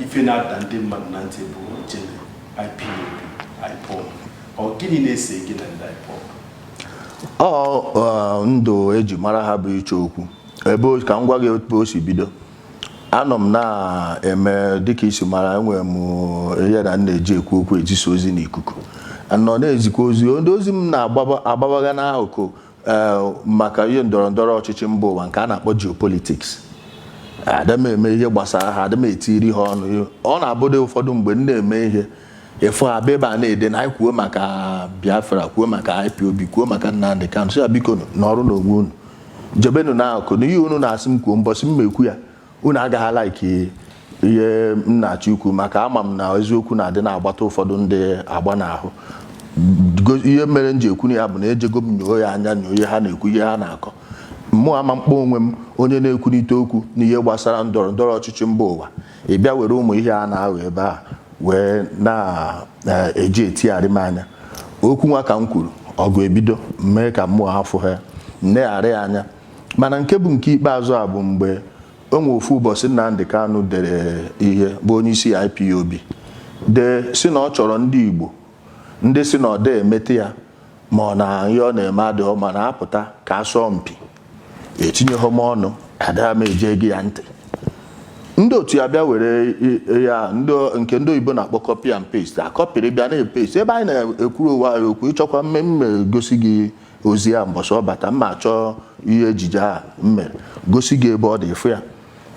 Ife na-ada ndị mmadụ na ntị bụ Ijele, IPOB, IPOB. Ọ gịnị na-ese gị na ndị IPOB? Ọ ndụ eji mara ha bụ ịchọ okwu. Ebe ka m gwa gị ebe o si bido, anọ m na-eme dịka isi mara, enwere m ihe na m na-eji ekwu okwu, ezisa ozi n'ikuku, nọ na-ezikwa ozi. Ndị ozi m na-agbabaga n'akụkụ maka ihe ndọrọ ndọrọ ọchịchị mba ụwa nke a na-akpọ geopolitics. Ada m eme ihe gbasara ha, ada m etiri ha ọnụ. Ọ na-abụdo ụfọdụ mgbe m na-eme ihe ịfụ abịa ebe a na-ede na anyị kwuo maka Biafra, kwuo maka IPOB, kwuo maka Nnamdi Kanu, sị ya biko n'ọrụ n'onwe unu, jebenu n'akụkụ na ihe unu na-asị m kwuo. Mbọsị m ekwu ya, unu agaghị like ihe m na-achọ ikwu, maka ama m na eziokwu na-adị na-agbata ụfọdụ ndị agba n'ahụ. Ihe mere m ji ekwu na ya bụ na ejego m nyoo ya anya, nyoo ihe ha na-ekwu, ihe ha na-akọ. Mmụọ ama mkpọ onwe m onye na-ekwurịta okwu n'ihe gbasara ndọrọ ndọrọ ọchịchị mba ụwa, ị bịa were ụmụ ihe a na-aghọ ebe a wee na-eji etigharị m anya okwu. Nwa ka m kwuru, ọgụ ebido mee ka mmụọ afụ ha nneghara ya anya. Mana nke bụ nke ikpeazụ a bụ mgbe o nwe ofu ụbọchị Nnamdi Kanu dere ihe, bụ onye isi IPOB, dee si na ọ chọrọ ndị Igbo, ndị si na ọ dị emete ya, ma ọ na ihe ọ na-eme adịghị ma na-apụta ka asọọ mpi. Etinyeghị m ọnụ, ada m eje gị ya ntị. Ndị otu ya bịa were ya, ndị nke ndị oyibo na-akpọ copy and paste, akọpịrị bịa na-epaste ebe anyị na-ekwuru onwe anyị okwu. Ịchọkwa mme gosi gị ozi ya mbọsị ọ bata, mma achọ ihe ejije a m mere gosi gị ebe ọ dị. Ịfụ ya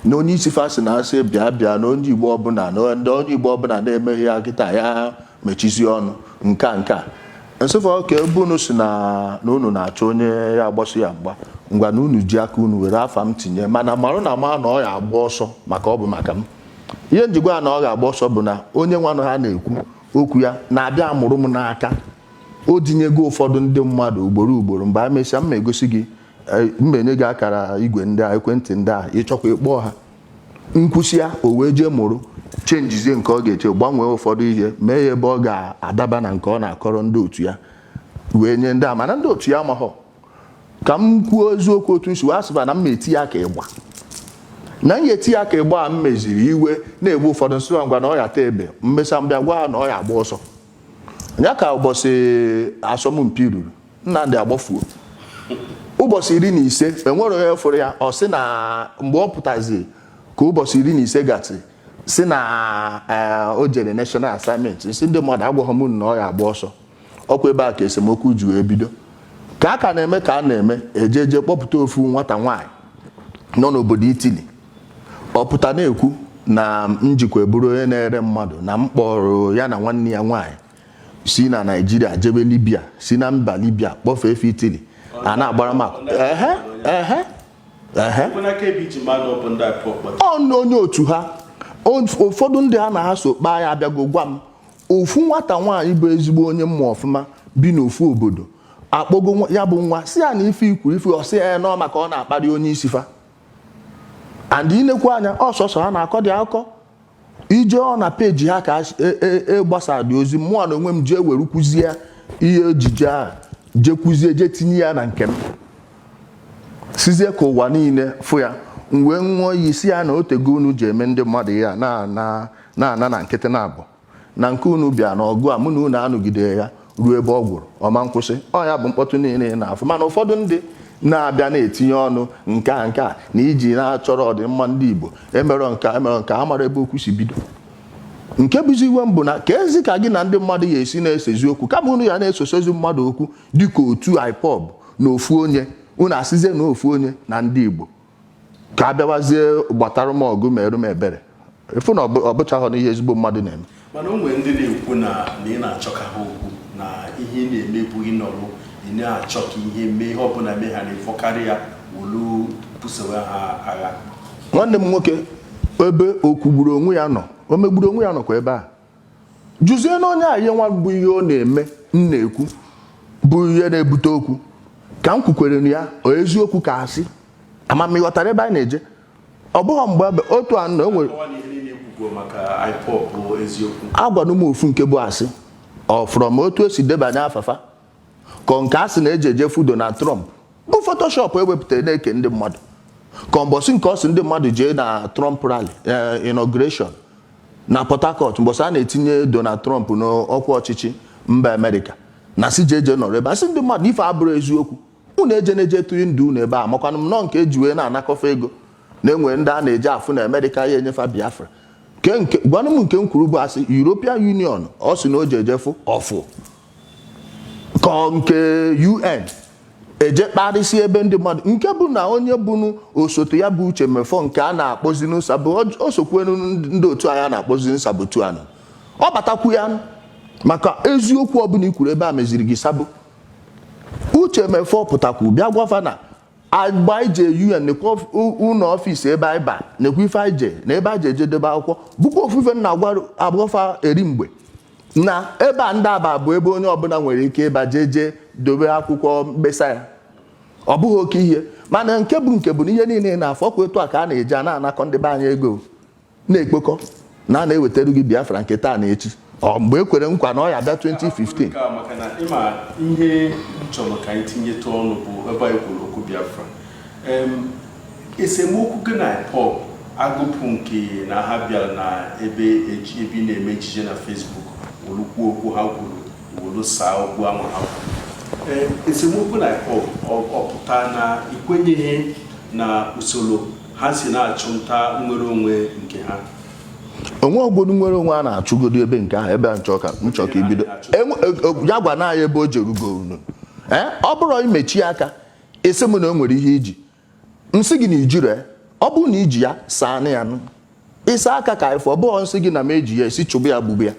na onye isi fasị na-asị bịa bịa na onye Igbo ọbụla, na ndị onye Igbo ọbụla na-emeghe ya kịta, ya mechizie ọnụ. Nke a nsịfọ ka ebe unu si na unu na-achọ onye ya agbaso ya mgba, ngwa na unu ji aka unu were afa m tinye, mana marụ na ma na ọ ya agba ọsọ, maka ọ bụ maka m. Ihe njikwa na ọ ga-agba ọsọ bụ na onye nwanụ ha na-ekwu okwu ya na-abịa amụrụ m n'aka. O dinyego ụfọdụ ndị mmadụ ugboro ugboro. Mgbe a mesịa, m egosi gị, m enye gị akara igwe ndị a, ekwentị ndị a, ịchọkwa ịkpọọ ha. Nkwụsị ya, o wee jee mụrụ chenjizie nke ọ ga-eche, gbanwee ụfọdụ ihe, mee ya ebe ọ ga-adaba na nke ọ na-akọrọ ndị otu ya, wee nye ndị a. Mana ndị otu ya amaghọ. Ka m kwuo eziokwu, otu nsi wee asịba na m eti ya ka ịgba, na m ga-eti ya ka ịgba a m meziri iwe na-egbu ụfọdụ nsị ngwa na ọ ya taa ebe mmesa mbịa gwa ha na ọ ya agba ọsọ ya. Ka ụbọchị asọmpi ruru, Nnamdị agbafuo ụbọchị 15, enwere onye fụrụ ya. Ọ sị na mgbe ọ pụtazi ka ụbọchị 15 gasị, si na o jere national assignment. Nsị ndị mmadụ agwaghị m na ọ ya agba ọsọ. Ọkwa ebe a ka esemokwu ji wee bido, ka a ka na-eme, ka a na-eme ejeje kpọpụta ofu nwata nwaanyị nọ n'obodo Italy. Ọ pụta na-ekwu na njikwa bụrụ onye na-ere mmadụ, na m kpọrọ ya na nwanne ya nwaanyị si na Naijiria jebe Libya, si na mba Libya kpọfee efe Italy, a na-agbara m akụ. Ehe ehe ehe. Ekwe n'aka ebe iji mmadụ ọ bụ ndị IPOB kpatara? Ọ onye otu ha, ụfọdụ ndị ha na ha so kpaa ya abịago gwa m. Ofu nwata nwaanyị bụ ezigbo onye mmụọ ọfụma bi n'ofu obodo akpọgo ya bụ nwa, si ya na ife ikwuru ife, ọsị ya nọ maka ọ na-akparị onye isi fa. And inekwu anya, ọsọsọ ha na-akọ dị akụkọ ije ọ na peji ha ka e gbasara dị ozi. Mmụọ na onwe m jee were kwuzie ihe ejije a, jee kwuzie, jee tinye ya na nke m, sizie ka ụwa niile fụ ya. M wee ṅụọ iyi, si ya na otego unu ji eme ndị mmadụ ya na na na-ana na nkịtị na abụ na nke unu bịa n'ọgụ a, mụ na unu anụgide ya ruo ebe ọ gwụrụ ọma nkwụsị. Ọ ya bụ mkpọtụ niile ị na-afụ. Mana ụfọdụ ndị na-abịa na-etinye ọnụ nke a na iji na-achọrọ ọdịmma ndị Igbo, emerọ nke a, emerọ nke a, mara ebe okwu si bido. Nke bụzi iwe m bụ na ka ezi ka gị na ndị mmadụ ya esi na-esezi okwu, kama unu ya na-esosezi mmadụ okwu dịka otu IPOB na ofu onye, unu asịzie na ofu onye na ndị Igbo ka a bịawazie gbatara m ọgụ, merụ m ebere. Ịfụ na ọ bụchaghọ n'ihe ezigbo mmadụ na-eme. Mana o nwere ndị na-ekwu na ị na-achọ ka ha okwu, na ihe ị na-eme bụ ịnọrụ ị na-achọ ka ihe mee, ihe ọbụla mee ha na-efọkarị ya wolu busowe ha agha. Nwanne m nwoke, ebe o kwugburu onwe ya nọ, o megburu onwe ya, nọkwa ebe a jụzie na onye a ihe nwa bụ ihe ọ na-eme m na-ekwu bụ ihe na-ebute okwu ka m kwukwere na ya. Ọ eziokwu ka asị amamighọtara ebe anyị na-eje. Ọ bụghị mgbe otu a nọ o nwere Akọwa na ihe niile ekwugo maka IPOB bụ eziokwu. Agwara m ofu nke bụ asị, ọ from otu esi debanye afafa ka nke a sị na eji eje fu Donald Trump bụ Photoshop ewepụtara na-eke ndị mmadụ, ka mbọsị nke ọ sị ndị mmadụ jee na Trump rally, inauguration. Na Port Harcourt, mbọsị a na-etinye Donald Trump n'ọkwa ọchịchị mba Amerịka, na si jeje nọrọ ebe a, sị ndị mmadụ ife abụrụ eziokwu, unu eje na-eje tụrụ ndụ unu ebe a. Makwanụ m nọọ nke eji wee na-anakọfe ego na-enwe ndị a na-eje afụ na Amerịka ya enyefa Biafra. Ke nke gwanụ m nke m kwuru bụ asị. European Union, ọ sị na o ji ejefu ọfụ ka ọ nke UN eje kparịsị ebe ndị mmadụ, nke bụ na onye bụnụ osote ya bụ Uche Mefọ, nke a na-akpọzi nsabụ, o sokwenu ndị otu anyị a na-akpọzi nsabotu anụ. Ọ batakwu ya maka eziokwu ọbụla i kwuru ebe a meziri gị sabo. Uche Mefọ pụtakwu bịa gwafa na agba ije UN, nekwa ụlọ office ebe anyị ba, nekwa ife anyị je na ebe anyị je eje debe akwụkwọ, bụkwa ofufe na agwafa eri mgbe na ebe a ndị aba bụ ebe onye ọbụla nwere ike ịba jee jee dobe akwụkwọ mkpesa ya. Ọ bụghị oke ihe, mana nke bụ na ihe niile na-afọ ọkwa etu a ka a na-eji a na-anakọ ndị be anyị ego, na-ekpokọ na a na-ewetara gị Biafra nke taa na echi. Ọ mgbe e kwere nkwa na ọ ya bịa 2015. Nke a maka na ịma ihe m chọrọ ka anyị tinyetụ ọnụ bụ ebe anyị kwuru okwu Biafra. Esemokwu gị na IPOB, agụpụ nke na ha bịara na ebe ebe ị na-eme ejije na Facebook wolu kwuo okwu ha kwuru, wolu saa okwu ahụ ha kwuru. Ee, esemokwu na IPOB ọ pụta na ikwenyeghị na usoro ha si na-achụ nta nnwere onwe nke ha? Onwe obodo nwere onwe a na-achụgodo ebe nke ahụ, ebe a nchọ ka ibido. Ya gwa na anyị ebe o jerugo unu. Ee, ọ bụrụ imechi aka isi m na o nwere ihe iji nsị gị na ijiri ya, ọ bụrụ na iji ya saa na ya nụ ịsa aka ka ịfụ. Ọ bụghị nsị gị na m eji ya esi chụbụ ya, gbugbu ya.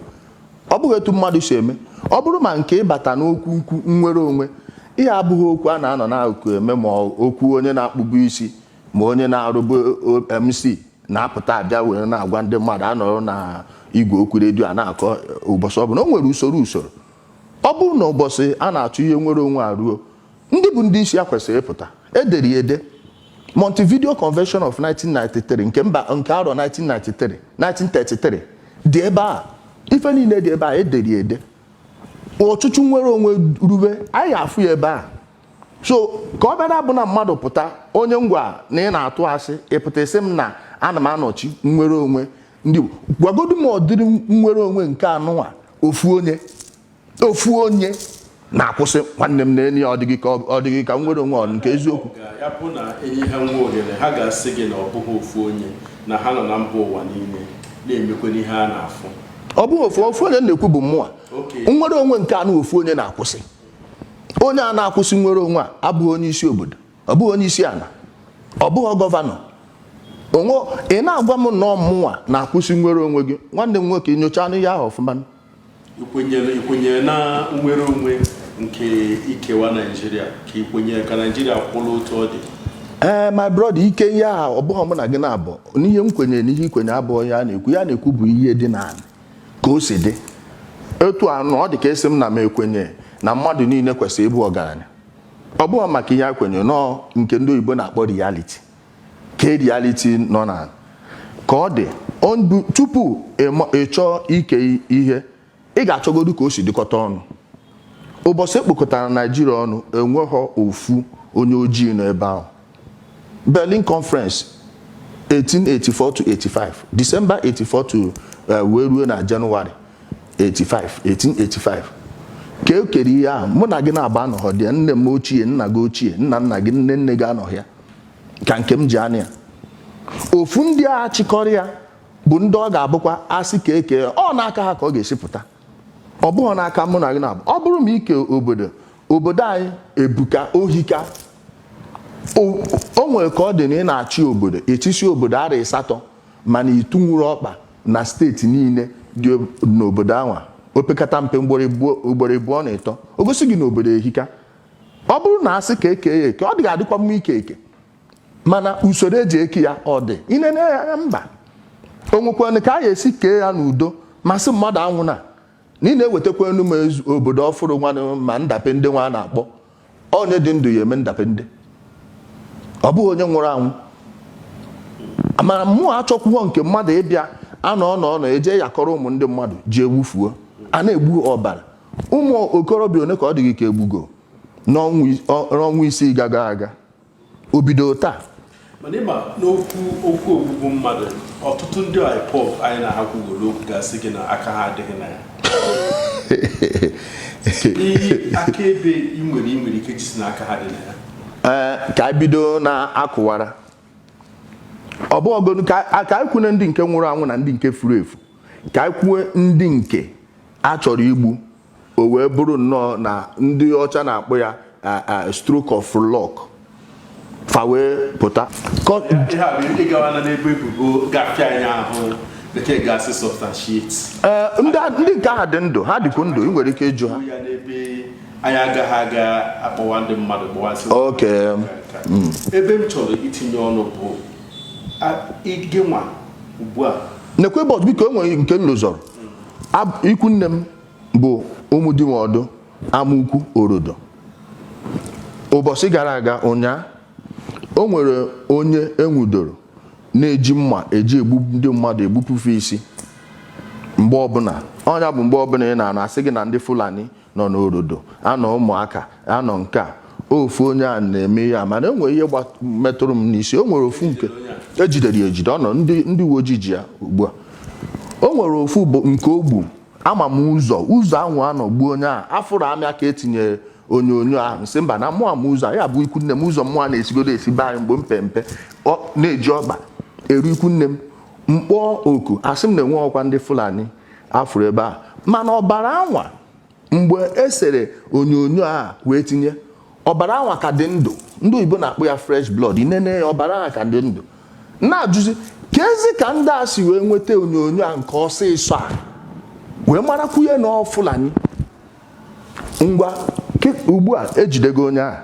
Ọ bụghị etu mmadụ si eme. Ọ bụrụ ma nke ịbata n'okwu nkwu nnwere onwe, ihe abụghị okwu a na-anọ n'akụkụ eme, ma okwu onye na-akpụbu isi ma onye na-arụbu MC na-apụta abịa were na-agwa ndị mmadụ, anọrọ na igwe okwu redio a na-akọ ụbọchị ọbụla. O nwere usoro usoro. Ọ bụrụ na ụbọchị a na-achụ ihe nwere onwe a ruo, ndị bụ ndị isi ya kwesịrị ịpụta. Edere ya ede, Montevideo Convention of 1993, nke mba nke arọ 1993, 1933 dị ebe a. Ife niile dị ebe a edere ya ede. Ọchụchụ nwere onwe rube, anyị ga-afụ ya ebe a. So ka ọ bịara bụ na mmadụ pụta, onye ngwa na ị na-atụ asị, ịpụta isi m na ana m anọchi nnwere onwe ndị Igbo. Gwagodu m, ọdịrị nnwere onwe nke anụnwa ofu onye, ofu onye na-akwụsị nwanne m na-enye ya, ọ dịghị ka nnwere onwe ọ nke eziokwu. Ya bụ na enyi ha nwe ohere, ha ga-asị gị na ọ bụghị ofu onye, na ha nọ na mba ụwa niile na-emekwa ihe a na-afụ. Ọ bụghị ofu onye na-ekwu bụ mmụọ. Nnwere onwe nke anụ ofu onye na-akwụsị. Onye a na-akwụsị nnwere onwe a abụghị onye isi obodo, ọ bụghị onye isi ala, ọ bụghị governor onwe. Ị na-agwa m na ọmụnwa na-akwụsị nnwere onwe gị, nwanne m nwoke, nyocha anụ ihe ahụ ọfụma. Ikwenyere na nnwere onwe nke ikewa Naijiria, ka ikwenyere ka Naijiria kwụrụ otu ọ dị? Ee, my brother, ike ihe ahụ ọ bụghị mụ na gị na-abụ n'ihe m kwenyere na ihe ikwenye abụọ. Ya na-ekwu, ya na-ekwu bụ ihe dị n'ala ka o si dị etu anụ ọ dị, ka esi m na m ekwenye na mmadụ niile kwesịrị ịbụ ọgaranya. Ọ bụghị maka ihe a kwenyere nọọ nke ndị oyibo na-akpọ reality, ka reality nọ n'ala ka ọ dị. Tupu ị chọọ ike ihe, ị ga-achọgodu ka o si dịkọta ọnụ. Ụbọchị ekpokọtara Naijiria ọnụ, enweghọ ofu onye ojii nọ ebe ahụ. Berlin Conference, 1884 to 85, December 84 to wee ruo na January 85, 1885, ka e kere ihe ahụ. Mụ na gị na-agba anọghọ dị ya. Nne m ochie, nna gị ochie, nna nna gị, nne nne gị anọghị ya. Ka nke m ji anya ya, ofu ndị agha chịkọrọ ya bụ ndị ọ ga-abụkwa asị ka eke ọ n'aka ha ka ọ ga-esi pụta. Ọ bụghị n'aka mụ na gị na-abụ. Ọ bụrụ ma ike obodo anyị ebuka ohika, o nwere ka ọ dị na ị na-achị obodo etisi obodo ara 8, mana ịtụnwuru ọkpa na steeti niile dị n'obodo anwa opekata mpe ugboro ịbụọ na ịtọ, o gosi gị na obodo ehika. Ọ bụrụ na asị ka eke ya eke, ọ dịghị adịkwa mma ike eke, mana usoro eji eke ya ọ dị inene ya mba. O nwekwana ka a ga-esi kee ya n'udo, ma sị mmadụ anwụ na ị na-ewetakwa enu ma obodo ọfụrụ nwanụ, ma ndape ndị nwa a na-akpọ onye dị ndụ ya eme ndape ndị, ọ bụghị onye nwụrụ anwụ. Mana mmụọ achọkwuo nke mmadụ ịbịa anọ ọnọ ọnọ eje yakọrọ ụmụ ndị mmadụ ji ewufuo, a na-egbu ọbara ụmụ okorobịa. One ka ọ dị gị ka egbugo n'ọnwa 6 gaga aga, o bido taa? Mana ịma n'okwu okwu ogbugbu mmadụ, ọtụtụ ndị IPOB anyị na ha kwugoro okwu ga-asị gị na aka ha adịghị na ya. Ihe akaebe ị nwere ike jisi na aka ha dị na ya? Ee, ka anyị bido na akụwara ọ bụ ọgọnụ ka anyị kwune ndị nke nwụrụ anwụ na ndị nke furu efu, ka anyị kwue ndị nke a chọrọ igbu, o wee bụrụ nnọọ na ndị ọcha na-akpọ ya stroke of luck, fa wee pụta. Ihe a bụ ịgawa na n'ebe ebubo gafee anyị ahụ, bekee ga-asị substantiate. Ee, ndị nke ahụ dị ndụ, ha dịkwa ndụ, ị nwere ike ịjụ ha. Ya n'ebe anyị agaghị aga akpọwa ndị mmadụ kpọwasị. Ebe m chọrọ itinye ọnụ bụ gị nwa ugbu a. Nekwe bọt, biko, enweghị nke m lụzọrọ. Ikwu nne m bụ Ụmụdịnwọdụ Amaukwu Orodo. Ụbọchị gara aga, ụnyaa, o nwere onye enwudoro na-eji mma eji egbu ndị mmadụ, egbupụfe isi. Mgbe ọbụla ọnya bụ mgbe ọbụla ị na-anụ asị gị na ndị Fulani nọ n'Orodo, anọ ụmụaka anọ nke a, ofu onye a na-eme ya. Mana e nwere ihe metụrụ m n'isi. O nwere ofu nke ejidere ya ejide, ọ nọ ndị uwe ojii ji ya ugbu a. O nwere ofu bụ nke o gbu, ama m ụzọ ahụ anọ gbuo onye a, afụrụ amịa ka etinyere onyonyo ahụ. Nsị mba, na mụa m ụzọ a, ya bụ ikwu nne m, ụzọ mmụọ na-esigodo esi be anyị mgbe m pe mpe, ọ na-eji ọkpa eru ikwu nne m. Mkpọọ oku, asị m na enwe ọkwa ndị Fulani afụrụ ebe a, mana ọbara anwa mgbe e sere onyonyo a wee tinye, ọbara anwa ka dị ndụ. Ndị oyibo na-akpọ ya fresh blood. Inene ya, ọbara anwa ka dị ndụ. Na-ajụzi ka ezi ka ndị a si wee nweta onyonyo a nke ọsịsọ a wee marakwunye na ọ Fulani. Ngwa, ugbu a ejidego onye a,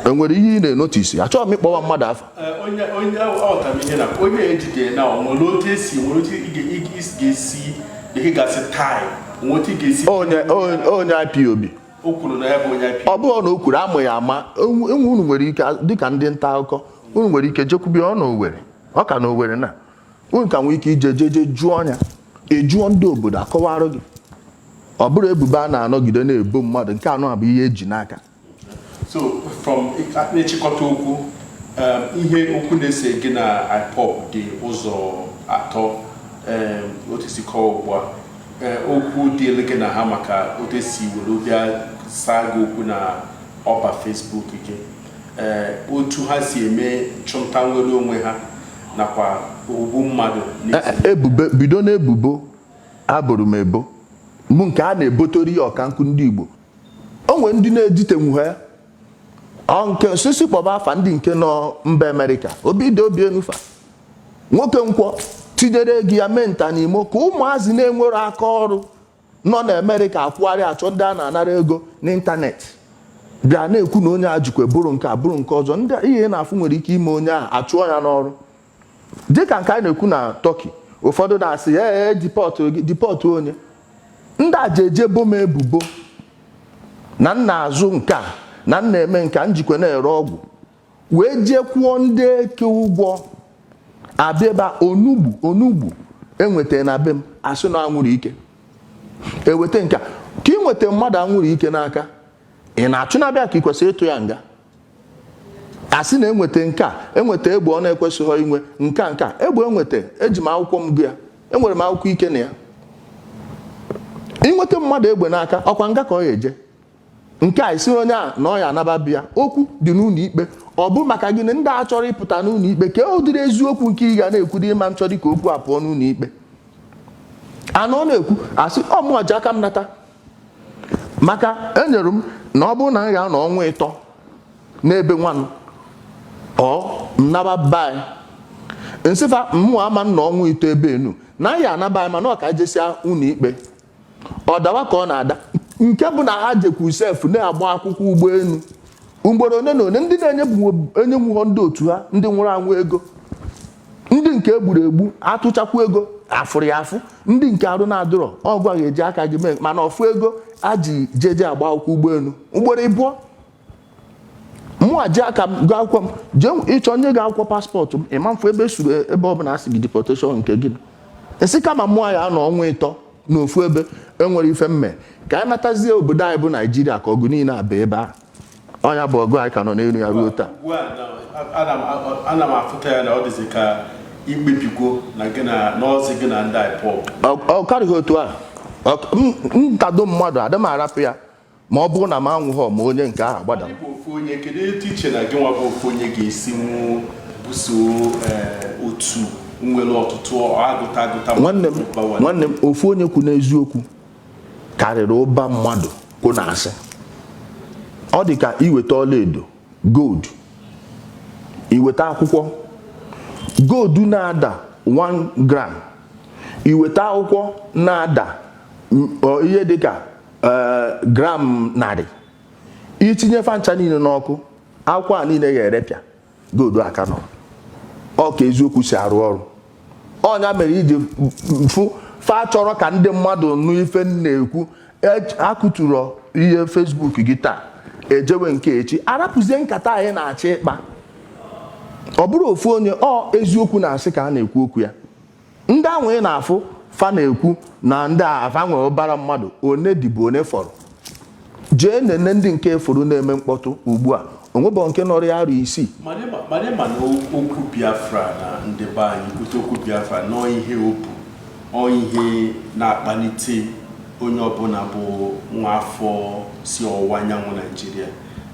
enwere ihe ị na-enotisi? Achọghị m ịkpọwa mmadụ afa. Onye aghọtara m ihe na onye ejide na ọ nwere otu esi nwere otu ị ga-esi ihe gasị tai nwere otu ị ga-esi. Onye IPOB. O kwuru na ya bụ onye IPOB? Ọ bụrụ na o kwuru, amụ ya ama. Enwe unu nwere ike, dịka ndị nta akụkọ, unu nwere ike jekwubie ọ na Owerri, ọ ka na Owerri na unu ka nwee ike ije jeje jụọ ya, ejụọ ndị obodo akọwarụ gị. Ọ bụrụ ebubo a na-anọgide na-ebo mmadụ, nke anọ a bụ ihe eji n'aka. So from n'ịchịkọta okwu, ihe okwu na-ese gị na IPOB dị ụzọ atọ. Otu si kọọ ugbu a, okwu dịịrị gị na ha maka otu esi were bịa saa gị okwu na ọba Facebook gị, otu ha si eme nchụnta nwere onwe ha, nakwa ogbugbu mmadụ na-esi. Ebubo bido n'ebubo abụrụ m ebo mụ nke a na-ebotori ya ọkankụ ndị Igbo, o nwere ndị na-editenwu ha. Ọ nke sisi kpọba afa ndị nke nọ mba Amerịka, obi dị obi enufa nwoke nkwọ tinyere ego ya mee nta n'imo ka ụmụazị na-enwero aka ọrụ nọ na Amerịka akwụgharị achọ ndị a na-anara ego n'ịntanetị, bịa na-ekwu na onye a jikwa bụrụ nke a bụrụ nke ọzọ. Ndị ihe na-afụ nwere ike ime onye ahụ achụọ ya n'ọrụ, dịka nke anyị na-ekwu na Turkey. Ụfọdụ na-asị, ee, deport gị, deport onye ndị a ji eje bo m ebubo na nna azụ nke a na nna eme nke a, njikwa na-ere ọgwụ wee jee kwụọ ndị eke ụgwọ abịa ebe a. Onugbu enweta na be m, asị na anwụrụ ike eweta nke a ka ị nweta mmadụ anwụrụ ike n'aka, ị na-achụ na-abịa ka ị kwesịrị ịtụ ya nga. Asị na enweta nke a, enweta egbe ọ na-ekwesịghị inwe nke a egbe enweta, eji m akwụkwọ m gụ ya, enwere m akwụkwọ ike na ya. Inweta mmadụ egbe n'aka, ọkwa nga ka ọ ya eje. Nke a isi onye a na ọ ya anaba bịa okwu dị n'ụlọ ikpe. Ọ bụ maka gịnị ndị a chọrọ ịpụta n'ụlọ ikpe ka ụdịrị eziokwu nke ị ga na-ekwu dị ịma nchọrọ ka okwu a pụọ n'ụlọ ikpe anọ ọ na-ekwu asị ọmụa ji aka m nata, maka enyere m na ọ bụrụ na m ga-anọ ọnwa 3 n'ebe nwanụ ọ nnaba bai nsịfa mmụọ ama nna ọnwa 3 ebe enu na ya anaba anyị, mana ọ ka jesia ụlọ ikpe ọ dawa ka ọ na-ada. Nke bụ na ha jekwu sef na-agba akwụkwọ ụgbọelu ugboro one na one, ndị na-enye ndị otu ha ndị nwụrụ anwụ ego, ndị nke egburu egbu atụchakwa ego afụrụ ya afụ, ndị nke arụ na-adịrọ ọgwụ a ga-eji aka gị mee, mana ọfụ ego aji jeje agba akwụkwọ ụgbọelu ugboro ịbụọ. Mụa ji aka m gụọ akwụkwọ m jee ịchọ nye gị akwụkwọ passport m, ịma mfụ ebe suru ebe ọbụla asị gị deportation nke gị nsị. Kama mụa ya anọ ọnwa 3 n'ofu ebe enwere ife mme ka anyị natazie obodo anyị bụ Naijiria, ka ọgụ niile abịa ebe a. Ọnya bụ ọgụ anyị ka nọ n'elu ya ruo taa. Ugbu a na Ana m afụta ya na ọ dịzị ka ikpebigo na gị na n'ọzi gị na ndị IPOB. Ọ karịghị otu a. Ntado mmadụ adị m arapụ ya, ma ọ bụrụ na m anwụghọ, ma onye nke ahụ agbada. Ị bụ ofu onye. Kedu etu iche na gị nwa bụ ofu onye ga-esi nwu buso otu nwere ọtụtụ agụta agụta Nwanne m, bawanye? nwanne m, ofu onye kwu n'eziokwu karịrị ụba mmadụ kwụ na asị. Ọ dị ka iweta ọlaedo, gold, iweta akwụkwọ gold na-ada 1 gram, iweta akwụkwọ na-ada ihe dịka gram 100, itinye fancha niile n'ọkụ, akwụkwọ a niile ga-erepịa, gold aka nọ. Ọ ka eziokwu si arụ ọrụ. Ọnya mere iji fụ fa chọrọ ka ndị mmadụ nụ ife m na-ekwu. Akụtụrụ ihe Facebook gị taa, ejewe nke echi, arapụzie nkata anyị na-achọ ịkpa. Ọ bụrụ ofu onye, ọ eziokwu na-asị ka a na-ekwu okwu ya. Ndị ahụ ị na-afụ fa na-ekwu na ndị a afa nwere ụbara mmadụ one dịbụ one fọrọ. Jee nene ndị nke fọrọ na-eme mkpọtụ ugbu a, onwebọ nke nọrọ ya arọ 6. Mana ịma na okwu Biafra na ndị be anyị kwute okwu Biafra nọọ, ihe obu ọ ihe na-akpalite onye ọbụla bụ nwa afọ si ọwụwa anyanwụ Naijiria.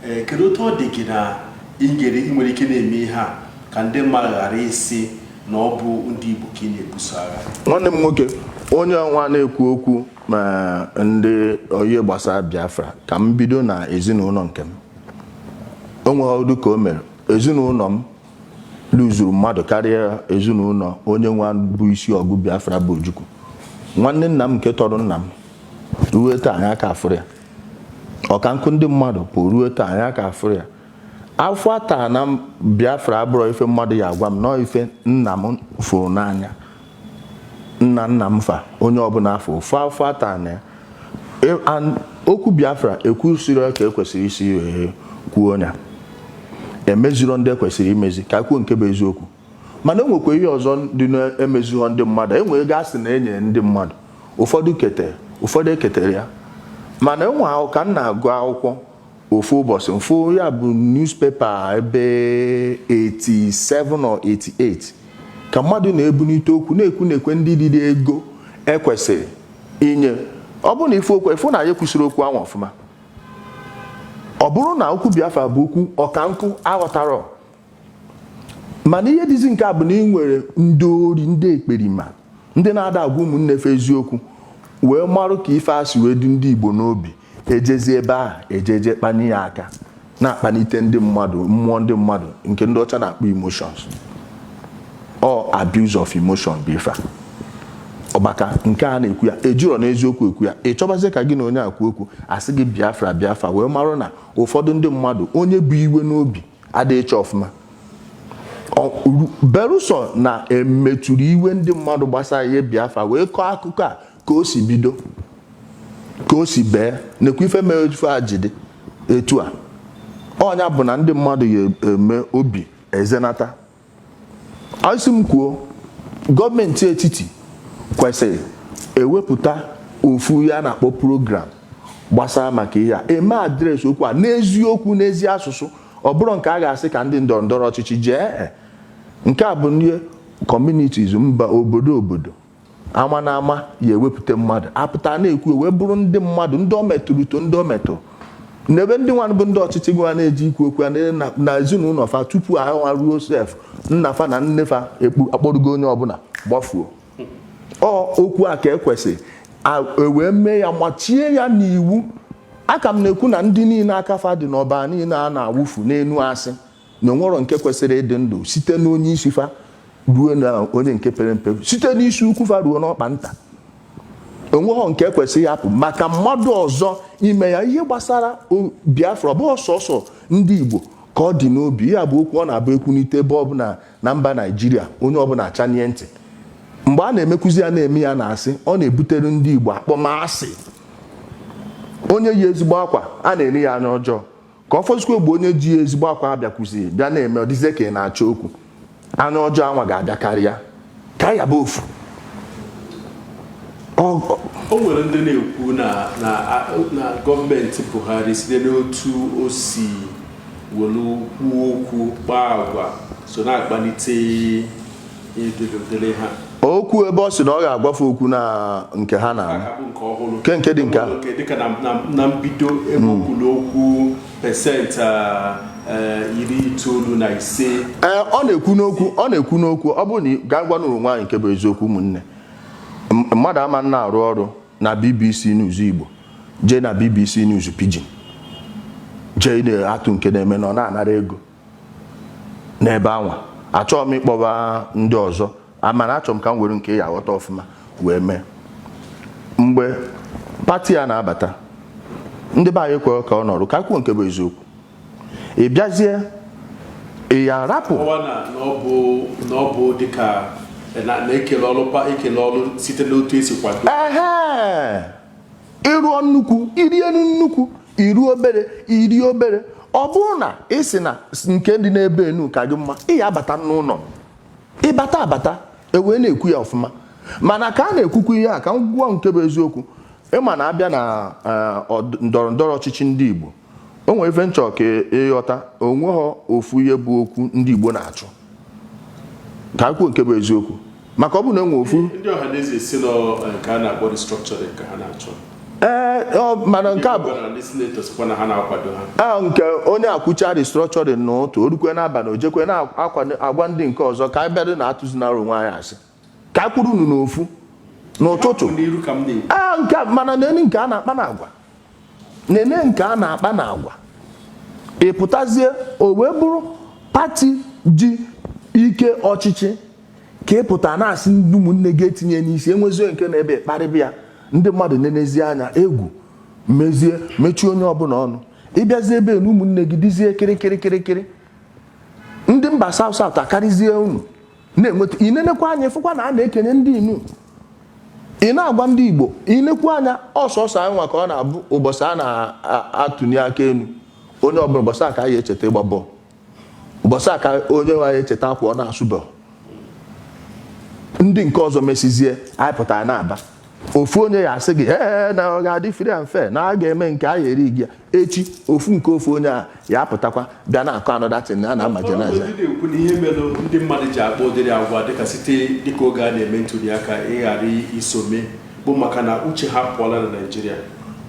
Ee, kedu otu ọ dị gị na ị nwere ike na-eme ihe a ka ndị mmadụ ghara ịsị na ọ bụ ndị Igbo ka ị na-ebuso agha? Nwanne m nwoke, onye ọnwa na-ekwu okwu ma ndị onye gbasara Biafra, ka m bido na ezinụlọ nke m. O nweghị ọdụ ka o mere ezinụlọ m lụzuru mmadụ karịa ezinụlọ onye nwa bụ isi ọgụ Biafra bụ Ojukwu. Nwanne nna m nke tọrọ nna m, ruo taa anyị aka afụrụ ya. Ọka nkụ ndị mmadụ pụ, ruo taa anyị aka afụrụ ya. Afọ ata na Biafra abụrọ ife mmadụ ya agwa m nọọ ife nna m fụrụ n'anya, nna nna m fa, onye ọbụla afọ ofu afọ ata na ya. Okwu Biafra ekwusịrị ka ekwesịrị isi wee kwuo ya, emeziro ndị ekwesịrị imezi ka kwuo nke bụ eziokwu. Mana e nwekwa ihe ọzọ dị na-emezighọ ndị mmadụ. Enwe ego a sị na enye ndị mmadụ, ụfọdụ ketere, ụfọdụ eketere ya. Mana enwe ahụ ka m na-agụ akwụkwọ ofu ụbọchị, mfụ ya bụ newspaper ebe 87 or 88, ka mmadụ na-ebunite okwu na-ekwu na-ekwe ndị riri ego ekwesịrị inye. Ọ bụrụ na ife okwu ịfụ na ya ekwusịrị okwu ahụ ọfụma, ọ bụrụ na okwu Biafra bụ okwu ọka nkụ aghọtara. Mana ihe dịzi nke a bụ na ị nwere ndị ori, ndị ekperima, ndị na-ada agwa ụmụnne fe eziokwu, wee marụ ka ife asị wee dị ndị Igbo n'obi, ejezi ebe ahụ ejeje kpanye ya aka, na-akpanite ndị mmadụ, mmụọ ndị mmadụ, nke ndị ọcha na-akpọ emotions. Ọ abuse of emotion bụ ife a. Ọgbaka nke a na-ekwu ya ejiro n'eziokwu ekwu ya. Ị chọbazie ka gị na onye akwu okwu, asị gị Biafra, Biafra, wee marụ na ụfọdụ ndị mmadụ, onye bụ iwe n'obi adịghị ịchọ ọfụma. Belụsọ na emetụrụ iwe ndị mmadụ gbasara ihe Biafra wee kọọ akụkọ a ka o si bido, ka o si bee, nekwa ife mere ife a ji dị etu a. Ọnya bụ na ndị mmadụ ya eme obi ezenata. Asị m kwuo, gọọmenti etiti kwesịrị ewepụta ofu ya na-akpọ program gbasara maka ihe a, eme address okwu a n'eziokwu, n'ezi asụsụ. Ọ bụrụ nke a ga-asị ka ndị ndọrọ ndọrọ ọchịchị jee, nke a bụ ndị communities, mba, obodo, obodo ama na ama ya ewepụta mmadụ apụta na-ekwu, wee bụrụ ndị mmadụ, ndị o metụrụ uto, ndị o metụrụ n'ebe ndị nwanụ bụ ndị ọchịchị gị na-eji ikwu okwu ya na ezinụlọ fa tupu ahụ ruo sef nna fa na nne fa ekpu akpọrọgo onye ọbụla gbafuo. Ọ okwu a ka ekwesịrị ewee mee ya, machie ya n'iwu. Aka m na-ekwu na ndị niile aka fa dị n'ọba niile a na-awụfu n'enu asị na onwero nke kwesịrị ịdị ndụ, site n'onye isi fa ruo na onye nke pere mpe, site n'isi ukwu fa ruo n'ọkpa nta, onweghọ nke kwesịrị hapụ maka mmadụ ọzọ ime ya. Ihe gbasara Biafra, ọ bụghị sọsọ ndị Igbo ka ọ dị n'obi. Ya bụ okwu ọ na-abụ ekwunite ebe ọbụla na mba Naijiria, onye ọbụla achanie ntị. Mgbe a na-emekwuzi ya, na-eme ya na-asị ọ na-ebutere ndị Igbo akpọmasị. Onye yi ezigbo akwa a na-eri ya anya ọjọọ, ka ọ fọzikwa egbe onye ji ezigbo akwa abịakwuzi bịa na-eme, ọ dịzie ka ị na-achọ okwu, anya ọjọọ anwa ga-abịa karịa ka ya bụ ofu. O nwere ndị na-ekwu na gọọmenti Buhari, site n'otu o si Welu kwuo okwu, kpaa agwa so na-akpalite edere ha. Okwu ebe ọ sị na ọ ga-agwafe okwu na nke ha na Aka bụ nke ọhụrụ. Nke dị nke ahụ. Nke dịka na mbido ebe o kwuru okwu pasentị 95. Ee, ọ na-ekwu n'okwu, ọ na-ekwu n'okwu. Ọ bụrụ na ị gaa gwa n'ụrụ nwaanyị nke bụ eziokwu, ụmụnne, mmadụ ama na-arụ ọrụ na BBC News Igbo, jee na BBC News Pidgin, jee na-atụ nke na-eme na ọ na-anara ego n'ebe anwa. Achọghị m ịkpọba ndị ọzọ, mana achọrọ m ka m were nke ya aghọta ọfụma wee mee. Mgbe party a na-abata, ndị be anyị kwere ka ọ nọrọ ka kwuo nke bụ eziokwu. Ị bịazie, ị ya rapụ. Kọwa na ọ bụ dịka na ekele ọrụ ekele ọrụ site n'otu esi kwado. Ehe, ịrụọ nnukwu, irienu nnukwu, iru obere, iri obere. Ọ bụrụ na ị sị na nke dị n'ebe enu ka gị mma, ị ya abata n'ụlọ, ịbata abata ewee na-ekwu ya ọfụma. Mana ka a na-ekwukwa ihe a, ka m gwuo nke bụ eziokwu. Ịma na abịa na ndọrọ ndọrọ ọchịchị ndị Igbo, o nwere ife nchọ ka ịghọta. Onweghọ ofu ihe bụ okwu ndị Igbo na-achụ. Ka kwuo nke bụ eziokwu, maka ọ bụ na enwe ofu Ndị Ọhaneze si nọ nke a na-akpọ restructuring ka ha na-achọ. Ee, mana nke a bụ Ndị gọvanọ, ndị senator sịkwa na ha na-akwado ha. A nke onye akwụcha restructuring n'ụtụ, o rukwe n'abalị, o jekwe na-agwa ndị nke ọzọ ka anyị bịado na-atụzinara onwe anyị asị ka a kwuru unu n'ofu n'ụtụtụ. N'iru ka m na-ekwu. A nke mana nene nke a na-akpa n'agwa, nene nke a na-akpa n'agwa. Ị pụtazie, o wee bụrụ party ji ike ọchịchị ka ị pụta na-asị ndị ụmụnne gị etinye n'isi enwezie nke na-ebe kparịba ya. Ndị mmadụ nenezie anya egwu mezie mechie onye ọbụla ọnụ. Ịbịazie ebe na ụmụnne gị dịzie kịrịkịrịkịrịkịrị, ndị mba South South akarịzie unu na-enweta. Inenekwa anya, ịfụkwa na a na-ekenye ndị inu. Ị na-agwa ndị Igbo, inekwu anya ọsọsọ anyị nwa ka ọ na-abụ ụbọchị a na-atụnye aka elu, onye ọbụla ụbọchị a ka anyị echeta ịgba bọọlụ, ụbọchị a ka onye nwe anyị echeta akwa ọ na-asụbeghị. Ndị nke ọzọ mesizie, anyị pụtara na-aba ofu onye ya asị gị ee na ọ ga-adị free and fair, na a ga-eme nke a ya eri gị ya echi. Ofu nke ofu onye a ya apụtakwa bịa na-akọ another thing na a na-amajinaza. Ndị na-ekwu na ihe mere ndị mmadụ ji akpọ ụdịrị agwa dịka site dịka oge a na-eme ntuli aka ịghara isome bụ maka na uche ha pụọla na Naịjirịa.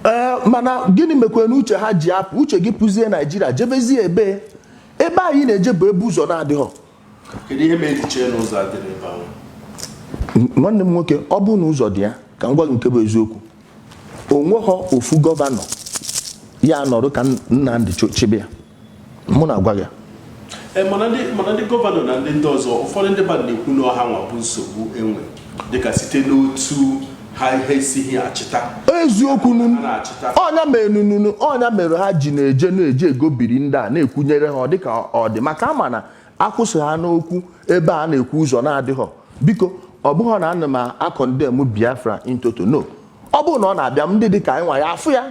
Ee, mana gịnị mekwere na uche ha ji apụ? Uche gị pụzie Naijiria, jebezie ebe ebe anyị na-eje bụ ebe ụzọ na-adịghọ. Kedu ihe mere ji chee na ụzọ adịrị ebe ahụ? Nwanne m nwoke, ọ bụrụ na ụzọ dị ya, ka m gwa gị nke bụ eziokwu, onweghọ ofu gọvanọ ya nọrọ ka Nnamdi chịbịa ya. Mụ na-agwa gị. Ee, mana ndị gọvanọ na ndị ọzọ, ụfọdụ ndị mmadụ na-ekwu na ọha nwa bụ nsogbu enwe dịka site n'otu ha ihe esighị achịta. Eziokwu nu. Ha na-achịta. Ọnya mere nunu, ọnya mere ha ji na-eje na-eje egobiri ndị a na-ekwunyere ha. Ọ dịka ọ dị maka ama na akwụsị ha n'okwu ebe a na-ekwu ụzọ na-adịghọ. Biko, ọ bụghị na ana m a-condemn Biafra in toto, no. Ọ bụrụ na ọ na-abịa, ndị dị ka anyị nwa ya afụ ya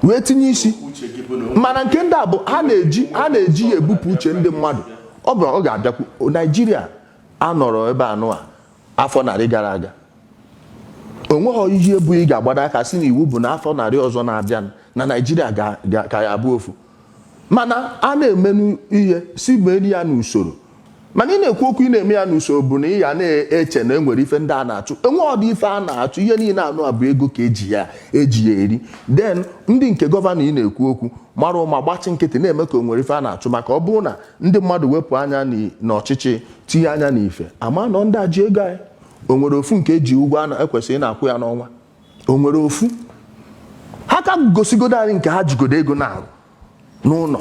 wee tinye isi. Uche gị bụ na Mana nke ndị a bụ ha na-eji ya ebupụ uche ndị mmadụ. Ọ bụ ọ ga-abịakwu Naijiria anọrọ ebe anụ a afọ 100 gara aga, onweghị ihe bụ ị ga-agbado aka si na iwu bụ na afọ 100 ọzọ na-abịa na Naijiria ka ya abụ ofu. Mana a na-emenụ ihe si mee ya n'usoro. Mana ị na-ekwu okwu, ị na-eme ya n'usoro bụ na ị ya na-eche na enwere ife ndị a na-achụ. Enwe ọdị ife a na-achụ. Ihe niile anụ a bụ ego ka eji ya eri. Then ndị nke gọvanọ ị na-ekwu okwu mara ụma gbachi nkịtị na-eme ka o nwere ife a na-achụ, maka ọ bụrụ na ndị mmadụ wepụ anya n'ọchịchị, tinye anya n'ife ama nọ ndị a ji ego anyị. O nwere ofu nke eji ụgwọ a ekwesịrị na-akwụ ya n'ọnwa? O nwere ofu ha ka gosigodo anyị nke ha jigodo ego na-arụ n'ụlọ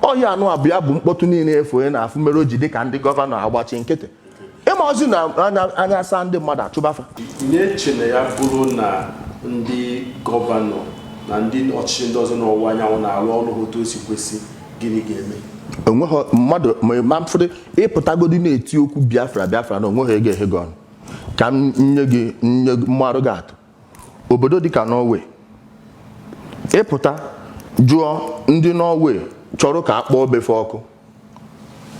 ọhịa anụ abụ ya bụ mkpọtụ niile efu onye na-afụ mere o ji dị ka ndị gọvanọ agbachi nkịtị ịma ozi na anya asa ndị mmadụ achụbafa. Ị na-eche na ya bụrụ na ndị gọvanọ na ndị ọchịchị ndị ọzọ n'ọwụwa anyanwụ na-arụ ọrụ ha otu o si kwesị, gịnị ga-eme? Onweghị mmadụ ma mfụrụ ịpụtagodi na-eti okwu Biafra, Biafra na onweghị ego ehe gị ọnụ. Ka m nye gị nye gị mmarụ gị atụ. Obodo dịka Norway, ịpụta jụọ ndị Norway chọrọ ka a kpọọ befe ọkụ,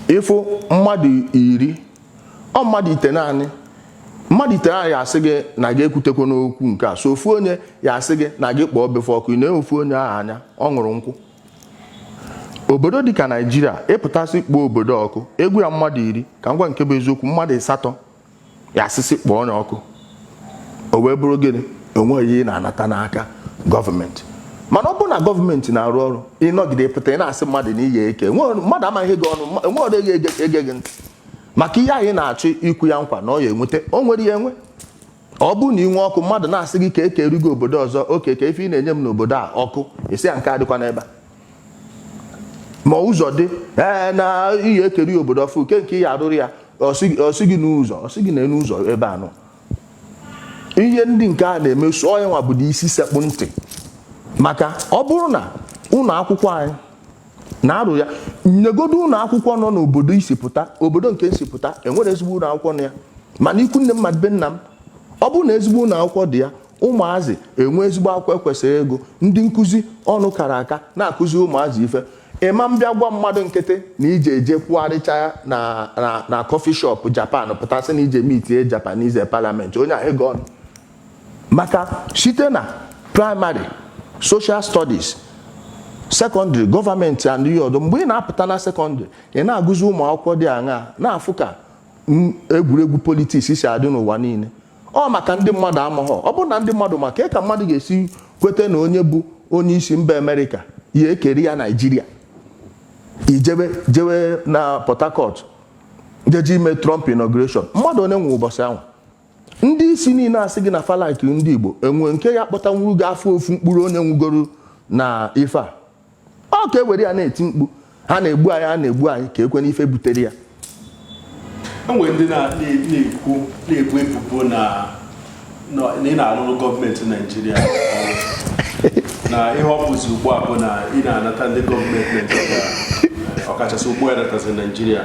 ịfụ mmadụ 10, ọ mmadụ 9, mmadụ 9 ya asị gị na gị ekwutekwa n'okwu nke a. So ofu onye ya asị gị na gị kpọọ befe ọkụ. Ị na-enwe ofu onye ahụ anya ọ ṅụrụ nkwụ. Obodo dịka Naijiria, ịpụtasị kpọọ obodo ọkụ, egwu ya mmadụ 10, ka ngwa nke bụ eziokwu, mmadụ 8 ya asịsị kpọọ onye ọkụ. O wee bụrụ gịnị? Onweghị ihe ị na-anata n'aka gọọmenti. Mana ọ bụrụ na gọọmenti na-arụ ọrụ, ịnọgide pụta, ị na-asị mmadụ na iyi eke, mmadụ amaghị gị ọnụ, enweghị ọrụ ege gị ntị maka ihe anyị na-achọ ikwu ya nkwa na ọ ya enweta. O nwere ya enwe. Ọ bụrụ na ị nwee ọkụ, mmadụ na-asị gị ka e keri gị obodo ọzọ, oke ka ife ị na-enye m n'obodo a ọkụ, esi ya nke adịkwa n'ebe a. Ma ụzọ dị, ee, na iyi ekeri obodo ọfụ nke ihe arụrụ ya, ọsị gị n'ụzọ, ọsị gị na n'ụzọ ebe a nọ. Ihe ndị nke a na-eme sụọ ya nwa bụ isi sekpụ ntị, maka ọ bụrụ na ụlọ akwụkwọ anyị na-arụ ya, nyegodo ụlọ akwụkwọ nọ n'obodo isi pụta, obodo nke nsi pụta, enwere ezigbo ụlọ akwụkwọ nọ ya. Mana ikwu nne m ma be nna m, ọ bụrụ na ezigbo ụlọ akwụkwọ dị ya, ụmụazị enwe ezigbo akwụkwọ ekwesịrị ịgụ, ndị nkụzi ọnụ kara aka na-akụzi ụmụazị ife. Ịma mbịa gwa mmadụ nkịtị na ije eje kwugharịcha na coffee shop Japan, pụtasị na ije meetie Japanese parliament, onye a ego ọnụ. Maka site na primary, social studies, secondary, gọọmenti and ihe ọdọ, mgbe ị na-apụta na secondary, ị na-agụzi ụmụ akwụkwọ dị aṅaa na-afụ ka egwuregwu politics si adị n'ụwa niile. Ọ maka ndị mmadụ amaghọ. Ọ bụrụ na ndị mmadụ, maka ka mmadụ ga-esi kweta na onye bụ onye isi mba Amerịka ya ekeri ya Naijiria, ijebe jewe na Port Harcourt jeje ime Trump inauguration, mmadụ onye nwe ụbọchị ahụ? Ndị isi niile asị gị na falaki ndị Igbo enwe nke ya kpọtanwuru gị afọ ofu mkpụrụ onye nwugoro na ife a, ọ ka e were ya na-eti mkpu, ha na-egbu anyị, ha na-egbu anyị, ka ekwe n'ife butere ya. Enwere ndị na-ekwu, na-ebu ebubo na ị na-arụrụ gọọmenti Naijiria ọrụ, na ihe ọ bụzi ugbu a bụ na ị na-anata ndị gọọmenti Naijiria, ọkachasị ugbu a ịnatazi Naijiria,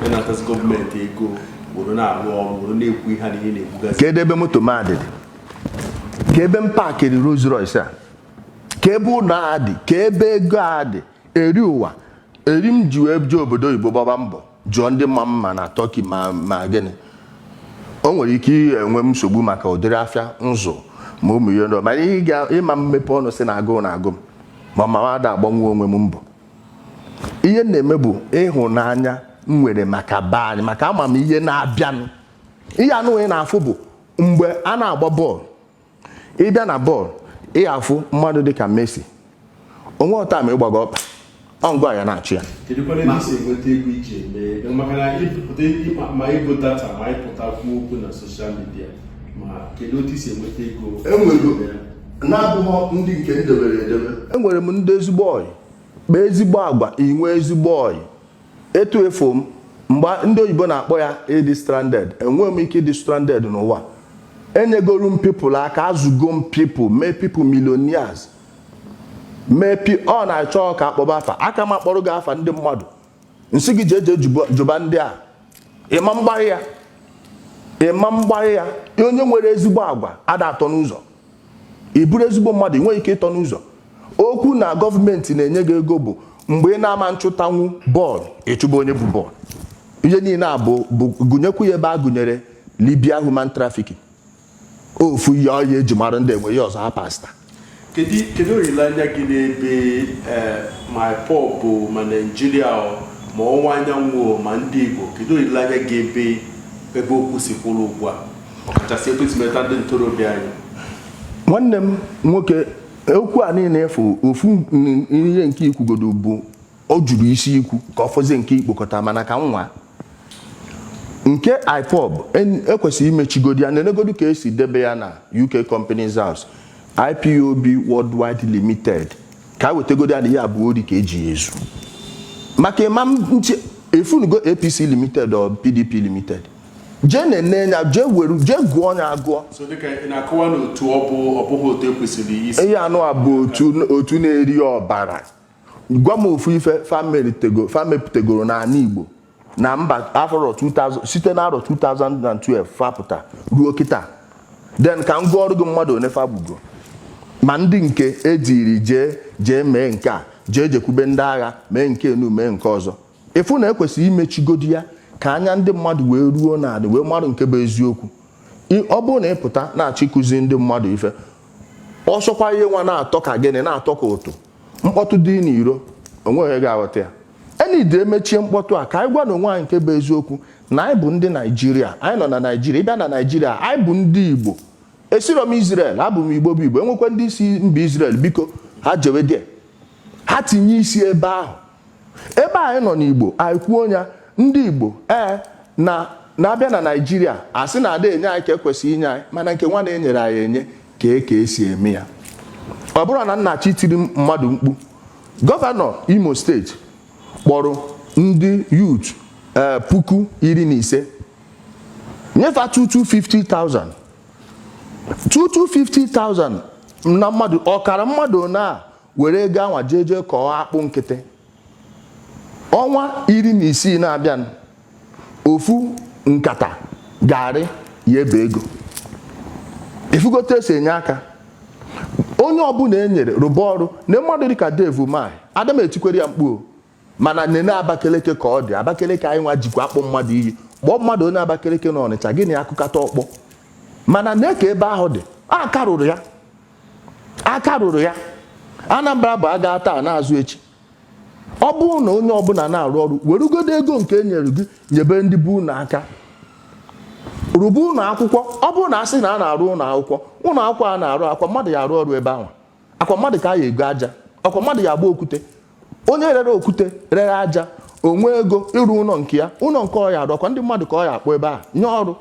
ịnatazi gọọmenti ego were na-arụ ọrụ, were na-ekwu ihe a na ihe na-ekwugasị. Ka ebe moto m adịdị, ka ebe m parkịrị Rolls Royce a, ka ebe ụlọ a dị, ka ebe ego a dị, eri ụwa eri m ji wee jee obodo oyibo gbaba mbọ, jụọ ndị mma mma na Turkey ma gịnị. O nwere ike enwe nsogbu maka ụdịrị afịa nzụ ma ụmụ ihe ndị ọzọ, mana ihe ga ịma mmepe ọnụ si na agụụ na-agụ m, ma ma ada agbanwe onwe m mbọ. Ihe m na-eme bụ ịhụnanya m nwere maka be anyị, maka ama m ihe na-abịanụ. Ihe anụ ị na-afụ bụ mgbe a na-agba bọọlụ, ịbịa na bọọlụ, ị afụ mmadụ dịka Messi, onwe ọta ma ịgbago ọkpa, ọ ngwa ya na-achụ ya. Kedụkwana ebe isi enweta ego iji eme, maka na ịpụta ma ego data ma ịpụta kwuo okwu na social media, ma kedu otu isi enweta ego? Enwego na-abụghọ ndị nke m debere edebe. Enwere m ndị ezigbo ọyị, kpee ezigbo agwa, inwe ezigbo ọyị. Etu efu m mgbe ndị oyibo na-akpọ ya ịdị stranded, enweghị m ike ịdị stranded n'ụwa. Enyegoro m people aka, azụgo m people, mee people millionaires, mee pi ọ na-achọ ka akpọba afa aka m akpọrọ gị afa ndị mmadụ, nsị gị jee jee jụba ndị a. Ịma mgbarị ya, ịma mgbarị ya. Onye nwere ezigbo agwa ada atọ n'ụzọ. Ị bụrụ ezigbo mmadụ, ị nweghị ike ịtọ n'ụzọ. Okwu na gọọmenti na-enye gị ego bụ mgbe ị na-ama nchụtanwu bọọlụ, ịchụba onye bụ bọọlụ. Ihe niile a bụ gụnyekwu ya ebe a gụnyere Libya human trafficking, ofu ihe ọya eji mara ndị enwe ihe ọzọ ha pasta. Kedu olileanya gị n'ebe ma IPOB bụ, ma Naijiria o, ma ọwụwa anyanwụ o, ma ndị Igbo? Kedu olileanya gị ebe okwu si kwụrụ ugbu a, ọkachasị etu esi meta ndị ntorobịa anyị? Nwanne m nwoke, okwu a niile efu ofu ihe nke ikwugodo bụ o juru isi ikwu ka ọ fọzie nke ikpokọta. Mana ka nwa nke IPOB ekwesịrị imechigodi ya, nenegodu ka esi debe ya na UK Companies House, IPOB Worldwide Limited, ka a wetagodi ya na ihe abụọ ori ka eji ya ezu, maka ịma nchi efunugo APC Limited or PDP Limited. Jee na-ene ya, jee were jee gụọ ya agụọ. So dịka ị na-akọwa na otu ọ bụ, ọ bụghị otu ekwesịrị isi. Ihe anụ a bụ otu na-eri ọbara. Gwa m ofu ife famepụtagoro n'ala Igbo na mba afọrọ 2000, site n'arọ 2012 fapụta ruo kịta. Then ka m gụọ ọrụ gị mmadụ one fagbugo, ma ndị nke ejiri jee jee mee nke a, jee jekwube ndị agha, mee nke enu, mee nke ọzọ. Ịfụ na ekwesịrị imechigodi ya ka anya ndị mmadụ wee ruo n'ala wee marụ nke bụ eziokwu. Ọ bụrụ na ị pụta na-achọ ịkụzi ndị mmadụ ife, ọsọkwa ihe nwa na-atọ ka gịnị, na-atọ ka ụtụ mkpọtụ dị n'iro. Onweghị ga-aghọta ya. Enide emechie mkpọtụ a ka anyị gwa na onwe anyị nke bụ eziokwu na anyị bụ ndị Naijiria. Anyị nọ na Naijiria. Ịbịa na Naijiria, anyị bụ ndị Igbo. Esiro m Israel, abụ m Igbo bụ Igbo. Enwekwa ndị si mba Israel, biko ha jewe die, ha tinye isi ebe ahụ. Ebe anyị nọ n'Igbo, anyị kwuo ya, ndị Igbo, ee, na na-abịa na Naijiria, asị na ada enye anyị ka ekwesịrị inye anyị, mana nke nwa na-enyere anyị enye ka e ka esi eme ya. Ọ bụrụ na nna chi tiri mmadụ mkpu, gọvanọ Imo Steeti kpọrọ ndị youth 15,000, nyefe 250,000, 250,000 na mmadụ ọkara mmadụ na were ego anwa jee jee kọọ akpụ nkịtị. Ọnwa 16 na-abịa, ofu nkata garị ya ebe ego ifugote esi enye aka. Onye ọbụla e nyere rụba ọrụ na mmadụ dịka Dave Umahi, adam etikwere ya mkpu o. Mana nene Abakaliki ka ọ dị. Abakaliki anyị nwa jikwa akpọ mmadụ iyi, kpọọ mmadụ onye Abakaliki na Ọnịcha, gịnị akụkata ọkpọ? Mana nee ka ebe ahụ dị, aka rụrụ ya, aka rụrụ ya. Anambra bụ aga taa na-azụ echi. Ọ bụrụ na onye ọbụla na-arụ ọrụ, werugodo ego nke e nyere gị nyebe ndị bụ unu aka, rụba ụlọ akwụkwọ. Ọ bụrụ na asị na a na-arụ ụlọ akwụkwọ, ụlọ akwụkwọ a na-arụ, akwa mmadụ ya arụ ọrụ ebe ahụ, akwa mmadụ ka a ya ego aja, ọkwa mmadụ ya agba okwute. Onye rere okwute, rere aja, onwe ego ịrụ ụlọ nke ya, ụlọ nke ọ ya arụ, ọkwa ndị mmadụ ka ọ ya akpọ ebe ahụ nye ọrụ.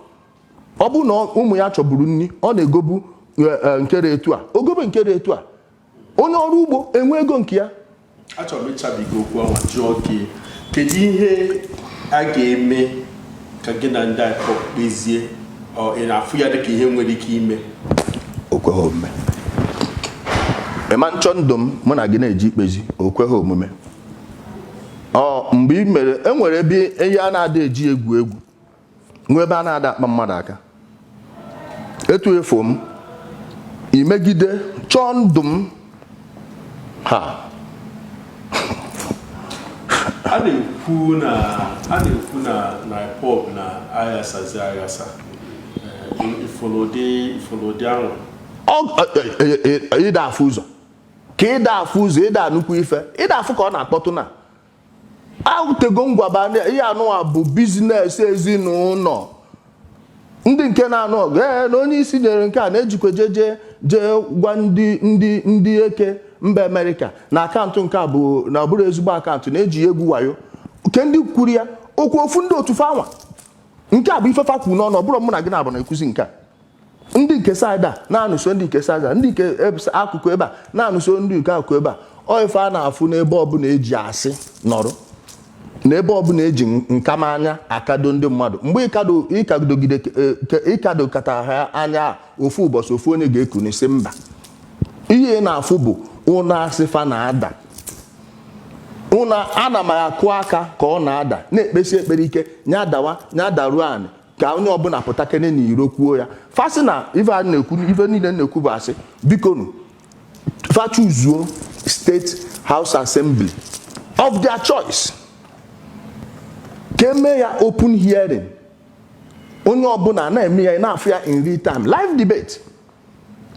Ọ bụrụ na ụmụ ya chọburu nri, ọ na-egobu nke re etu a, ogobe nke re etu a. Onye ọrụ ugbo enwe ego nke ya. Achọrọ m ịchabiga okwu ahụ, jụọ gị, kedu ihe a ga-eme ka gị na ndị IPOB kpezie? Ọ ị na-afụ ya dịka ihe nwere ike ime? O kweghị omume. Ịma nchọ ndụ m, mụ na gị na-eji ikpezi, o kweghị omume. Ọ mgbe ị mere, enwere ebe ihe a na-ada eji egwu egwu, nwee ebe a na-ada akpa mmadụ aka. Etu efo m imegide chọọ ndụ m ha. A na-ekwu na IPOB na aghasazi aghasa. Ifolo ụdị ahụ? Ịda afụ ụzọ ka ịda afụ ụzọ, ịda nnukwu ife, ịda afụ ka ọ na-akpọtụ na ahụtego ngwaba. Ihe anụwa bụ business ezinụlọ. Ndị nke na-anụ ọgụ, ee, na onye isi nyere nke a na-ejikwa jeje jee gwa ndị eke mba Amerịka na akaụntụ nke a bụ na ọ bụrụ ezigbo akaụntụ na-eji egwu wayo nke ndị kwuru ya okwu. Ofu ndị otu fanwa nke a bụ ife fa kwuru n'ọnụ. Ọ bụrụ mụ na gị na-abụ na-ekwuzi nke a, ndị nke side a na-anụso ndị nke side a, ndị nke akụkụ ebe a na-anụso ndị nke akụkụ ebe a. Ọ ife a na-afụ n'ebe ọbụla eji asị nọrọ, n'ebe ọbụla eji nkamanya akado ndị mmadụ. Mgbe ịkado ịkadogide ịkado kata ha anya, ofu ụbọchị ofu onye ga-ekuni sị mba. Ihe ị na-afụ bụ ụnọ asịfa na-ada ụnọ. Ana m akụ aka ka ọ na-ada, na-ekpesi ekpere ike nya dawa, nya daruo anị, ka onye ọbụla pụta kene n'iro kwuo ya. Fasị na ife a na-ekwu, ife niile na-ekwu bụ asị. Bikonu, fa choosuo State House Assembly of their choice, ka eme ya open hearing, onye ọbụla na-eme ya, na-afụ ya in real time, live debate,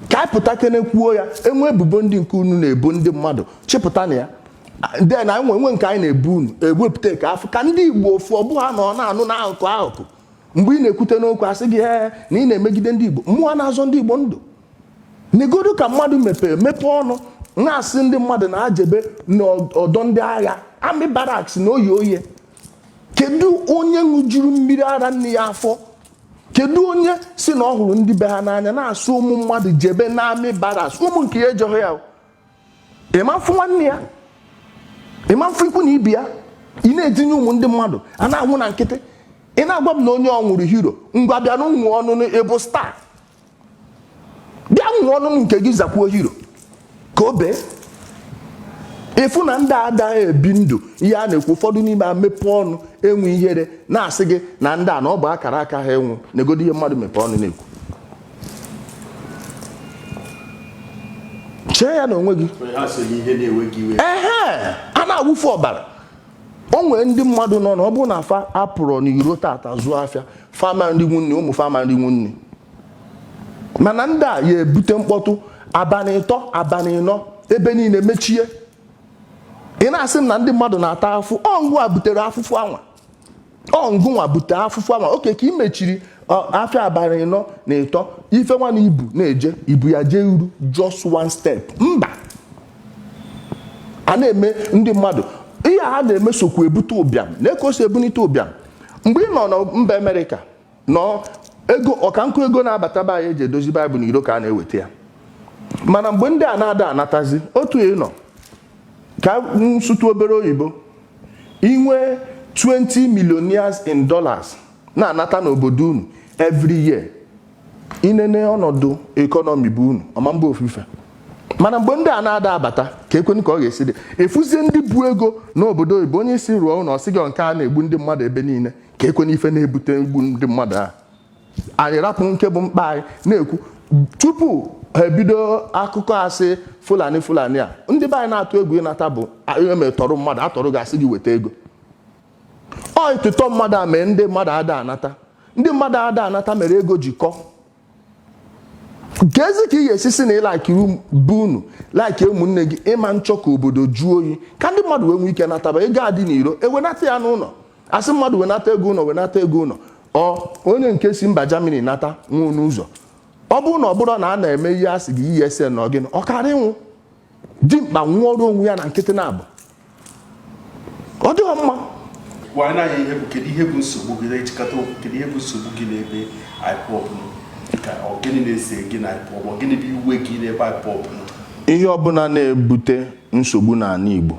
ka anyị pụta kene kwuo ya. Enwe ebubo ndị nke unu na-ebo ndị mmadụ, chịpụta na ya. Then anyị nwe nke anyị na-ebu unu, ewepụta ka afọ ka ndị Igbo ofu ọbụ ha nọ na-anụ n'akụkụ akụkụ. Mgbe ị na-ekwute n'okwu, asị gị ee, na ị na-emegide ndị Igbo. Mmụọ na-azọ ndị Igbo ndụ negodu ka mmadụ mepee mepee ọnụ na-asị ndị mmadụ na-ajebe n'ọdọ ndị agha, army barracks, na oyi oye. Kedu onye ṅụjuru mmiri ara nne ya afọ? Kedu onye si na ọ hụrụ ndị be ha n'anya na-asụ ụmụ mmadụ jebe n' army barracks? Ụmụ nke ya ejeghị ya. Ịma mfụ nwanne ya, ịma mfụ ikwu na ibi ya. Ị na-etinye ụmụ ndị mmadụ a na-anwụ na nkịtị. Ị na-agwa m na onye ọ nwụrụ hero? Ngwa, bịa na nwụọ ọnụnụ ịbụ star. Bịa nwụọ ọnụnụ nke gị, zakwuo hero ka o bee. Ịfụ na ndị adaghị ebi ndụ ihe a na-ekwu. Ụfọdụ n'ime ha mepee ọnụ, enwe ihere na-asị gị na ndị a na ọ bụ akara aka ha enwu. Negodo ihe mmadụ mepee ọnụ na-ekwu. Chee ya n'onwe gị. Ha so n'ihe na-ewe gị iwe. Ehe, a na-awụfu ọbara. O nwere ndị mmadụ nọ na ọ bụrụ na fa apụrụ n'iro tata zụọ afịa, fama nri nwunne ụmụ, fama nri nwunne. Mana ndị a ya ebute mkpọtụ abalị 3, abalị 4, ebe niile mechie. Ị na-asị m na ndị mmadụ na-ata afụfụ. Ọ ngụwa butere afụfụ anwa, ọ ngụnwa bute afụfụ anwa. Oke ka ị mechiri afịa abalị 43, ife nwa na ibu na-eje ibu ya jee uru just one step. Mba, a na-eme ndị mmadụ ihe a na-eme sokwu ebute ụbịam na ka o si ebunite ụbịam. Mgbe ị nọ na mba Amerịka nọ, ego ọkankụ ego na-abata be anyị eji edozi baịbụl na iro ka a na-eweta ya. Mana mgbe ndị a na-ada anatazi otu ị nọ ka nsụtụ obere oyibo, inwe 20 millionaires in dollars na-anata n'obodo unu every year, inene ọnọdụ economy bụ unu ọma mba ofufe. Mana mgbe ndị a na-ada abata, ka ekwenu ka ọ ga-esi dị? Efuzie ndị bu ego n'obodo oyibo, onye isi rụọ ụlọ ọsị gị nke a na-egbu ndị mmadụ ebe niile. Ka ekwenu ife na-ebute mgbu ndị mmadụ ahụ? Anyị rapụ nke bụ mkpa anyị na-ekwu tupu ha ebido akụkọ asị Fulani Fulani a. Ndị be anyị na-atụ egwu ịnata bụ ihe metọrọ mmadụ atọrọ ga-asị gị weta ego. Ọ ịtụtọ mmadụ a mee ndị mmadụ ada anata. Ndị mmadụ ada anata mere ego jikọ nke ezi ka ị ga-esi si na ịlakiri bụ unu like ụmụnne gị ịma nchọ ka obodo jụọ oyi, ka ndị mmadụ wee nwee ike nataba ego adị n'iro, ewenata ya n'ụlọ. Asị mmadụ wenata ego ụlọ, wenata ego ụlọ. Ọ onye nke si mba Germany nata nwụ n'ụzọ. Ọ bụrụ na ọ bụrụ na a na-eme ihe a sị gị ESN na ọgịnị, ọ karị ịnwụ dimkpa nwụọrọ onwe ya na nkịtị na-abụ. Ọ dịghọ mma. Gwa anyị ihe bụ, kedu ihe bụ nsogbu gị na-echịkọta okwu? Kedu ihe bụ nsogbu gị n'ebe IPOB nọ? Ka ọ gịnị na-ese gị na IPOB? Ọ gịnị bụ iwe gị n'ebe IPOB nọ? Ihe ọbụla na-ebute nsogbu n'ala Igbo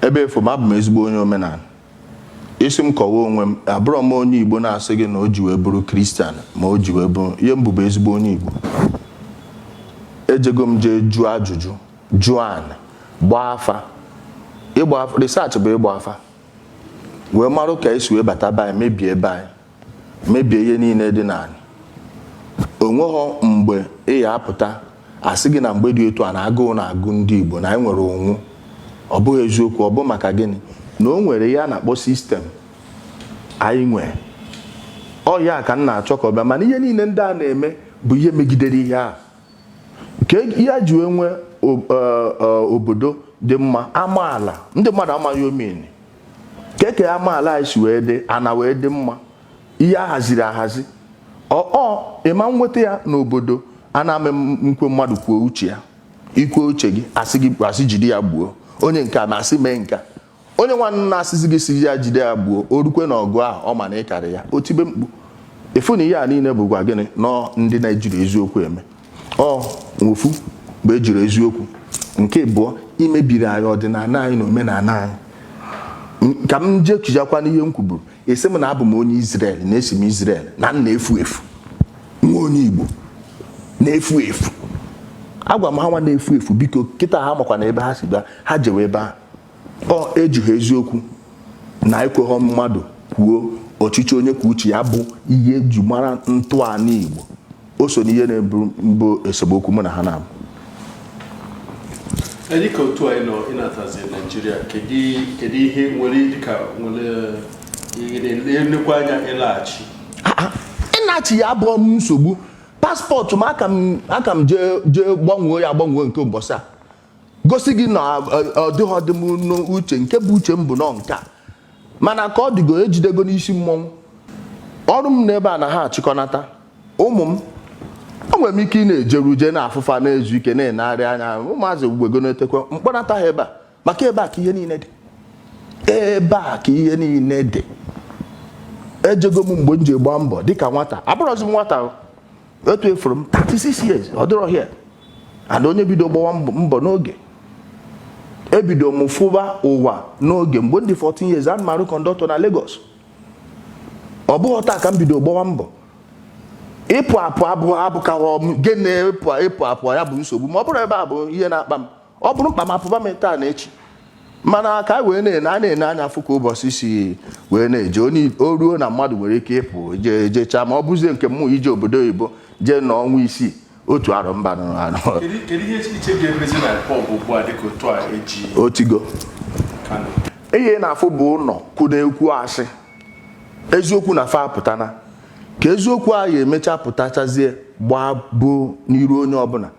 ebe efu m, abụ m ezigbo onye omenala. Isi m kọwa onwe m, abụrọ m onye Igbo na-asị gị na o ji wee bụrụ Christian, ma o ji wee bụrụ ihe m bụbu ezigbo onye Igbo. Ejego m jee jụọ ajụjụ, jụọ anị, gbaa afa. Ịgba afa, research bụ ịgba afa, wee marụ ka esi wee bata be anyị, mebie ebe anyị, mebie ihe niile dị n'anị. Onweghọ mgbe ị ya apụta asị gị na mgbe dị otu a na agụụ na-agụ ndị Igbo, na anyị nwere ụnwụ. Ọ bụghị eziokwu. Ọ bụ maka gịnị? Na o nwere ihe a na-akpọ system anyị nwee. Ọ ya ka m na-achọ ka ọ bịa. Mana ihe niile ndị a na-eme bụ ihe megidere ihe a nke ihe ji wee nwee obodo dị mma. Amaala ndị mmadụ amaghị omeni keke amaala anyị si wee dị, ana wee dị mma, ihe a haziri ahazi. Ọ ịma nweta ya n'obodo a na-amị nkwe mmadụ kwuo uche ya. Ikwuo uche gị, asị gị asị jide ya gbuo onye nke a, ma asị mee nke a. Onye nwanne na-asịzi gị si ya jide ya gbuo, o rukwe n'ọgụ ahụ, ọ ma na ịkarị ya, o tibe mkpu. Ịfụ na ihe a niile bụkwa gịnị? Nọọ ndị na-ejiri eziokwu eme. Ọ nwofu mgbe ejiri eziokwu nke abụọ imebiri anyị ọdịnala anyị na omenala anyị. Ka m jee kijakwa n'ihe m kwuburu, esi m na abụ m onye Israel, na-esi m Israel na m na-efu efu, nwa onye Igbo na-efu efu. Agwa m ha nwa na-efu efu, biko, kịta ha makwa na ebe ha si bịa, ha jewe ebe ahụ. Ọ ejighị eziokwu na ekweghọ mmadụ kwuo. Ọchịchị onye kwuo uche ya bụ ihe eji mara ntọala Igbo. O so n'ihe na-ebu mbụ esemokwu mụ na ha na-abụ. Dịka otu anyị nọ ịnatazi Naijiria, kedu ihe nwere dịka nwere elekwa anya ịlaghachi? Ịnachi ya abụọ m nsogbu. Passport m aka m jee gbanwee ya, gbanwee nke mbọsị a gosi gị na ọ dịghọ dị m n'uche. Nke bụ uche m bụ nọ nke a, mana ka ọ dịgo ejidego n'isi mmọnwụ. Ọrụ m n'ebe a na ha achịkọnata ụmụ m. Enwere m ike ị na-ejeru jee na afụfa na-ezu ike, na-enegharị anya ụmụazị gbego na-etekwa mkpọnata ha ebe a, maka ebe a ka ihe niile dị, ebe a ka ihe niile dị. Ejego m mgbe m ji gba mbọ dịka nwata, abụrọzi m nwata o. Etu efuru m 36 years, ọ dịrọ here and onye bido gbawa mbọ n'oge, ebido m fụba ụwa n'oge. Mgbe m dị 14 years, ana m arụ conductor na Lagos. Ọ bụghị taa ka m bido gbawa mbọ. Ịpụ apụ abụ abụkaghọ m gịnị. Ịpụ apụ ya bụ nsogbu, ma ọ bụrụ ebe a bụ ihe na-akpa m. Ọ bụrụ mkpa m, apụba m taa na echi. Mana ka anyị wee na-ene a na-ene anya fụ ka ụbọchị si wee na-eje, onye o ruo na mmadụ nwere ike ịpụ jee jechaa, ma ọ bụzie nke mmụ ije obodo oyibo jee n'ọnwa 6, otu arọ, mba nọ anọ. Kedu ihe iche ga-emezi na IPOB ugbu a dịka otu a eji Otigo. Kanu? Ihe ị na-afụ bụ ụlọ kwụ na-ekwu asị eziokwu na fa apụtana ka eziokwu ahụ emecha pụtachazie gbaa bụ n'iru onye ọbụla.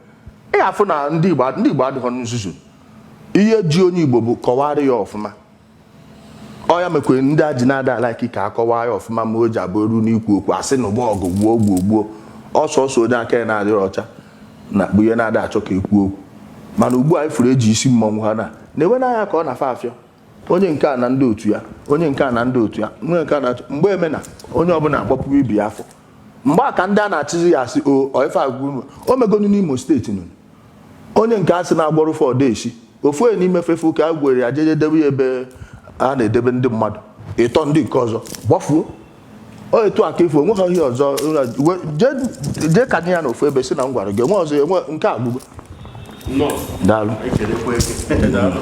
Ị ga-afụ na ndị Igbo adịghọ nzuzu. Ihe ji onye Igbo bụ kọwara ya ọfụma. Ọ ya mekwere ndị a ji na-ada a-like ka a kọwaa ya ọfụma, ma o ji abụ eru n'ikwu okwu, asị na ụgbọ ọgụ gbuo gbuo gbuo. Ọsọsọ onye aka ya na-adịrị ọcha na bụ ihe na-ada achọ ka ekwu okwu. Mana ugbu a ifuru eji isi mmọnwụ ha na na-enwe n'anya ka ọ na-afa afịọ onye nke a na ndị otu ya, onye nke a na ndị otu ya, onye nke a na mgbe emena onye ọbụla agbapụrụ ibi ya afọ. Mgbe a ka ndị a na-achịzi ya asị o oife agwụ o megonu n'Imo Steeti nụ. Onye nke a sị na-agbọrọ fọdụ esi ofu onye n'ime fefu ka a gwere ya jeje debe ya ebe a na-edebe ndị mmadụ ịtọ, ndị nke ọzọ gbafuo. O etu a ka efu onweghị ihe ọzọ. Jee ka nye ya n'ofu ebe si na m gwara gị enwe ọzọ enwe nke a gbugbo. Nnọọ. Daalụ. Ekelekwa gị. Daalụ.